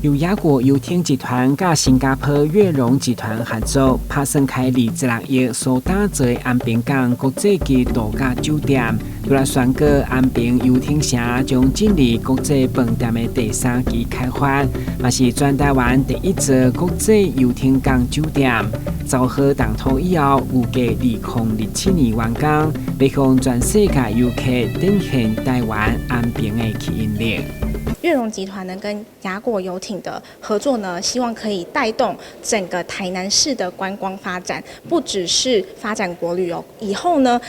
由雅果遊艇集團佮新加坡悅榮集團合作，拍算開26億所打造的安平港國際級度假酒店，就來宣告安平遊艇城將進入國際飯店的第三期開發，嘛是全台灣第一座國際遊艇港酒店。15號動土以後，預計2027年完工，欲向全世界遊客展現台灣安平的吸引力。悅榮集團呢跟雅果遊艇的合作呢，希望可以帶動整個台南市的觀光發展，不只是發展國旅哦。以後呢，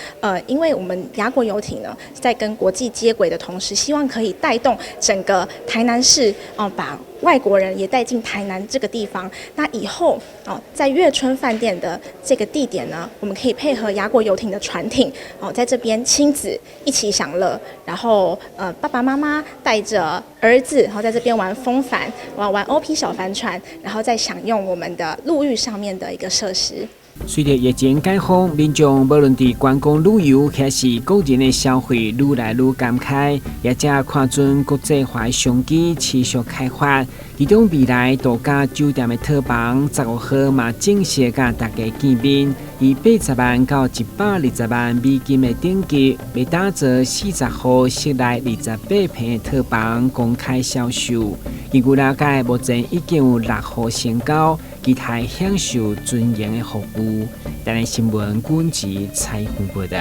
因為我們雅果遊艇呢，在跟國際接軌的同時，希望可以帶動整個台南市哦，把外國人也帶進台南這個地方。那以後哦，在悅春飯店的這個地點呢，我們可以配合雅果遊艇的船艇哦，在這邊親子一起享樂，然後爸爸媽媽帶着兒子，然後在這邊玩風帆，玩玩 OP 小帆船，然後再享用我們的陸域上面的一個設施。隨著疫情解封，民眾無論佇觀光旅遊，還是個人的消費，愈來愈敢開，業者看準國際化的商機，持續開發。其中未來度假酒店的套房，15號嘛正式佮大家見面，以80萬到120萬美金的等級，欲打造40戶室內28坪的套房公開銷售。根據了解，目前已經有六戶成交，期待享受尊榮的服務。台南新聞軍事採訪報道。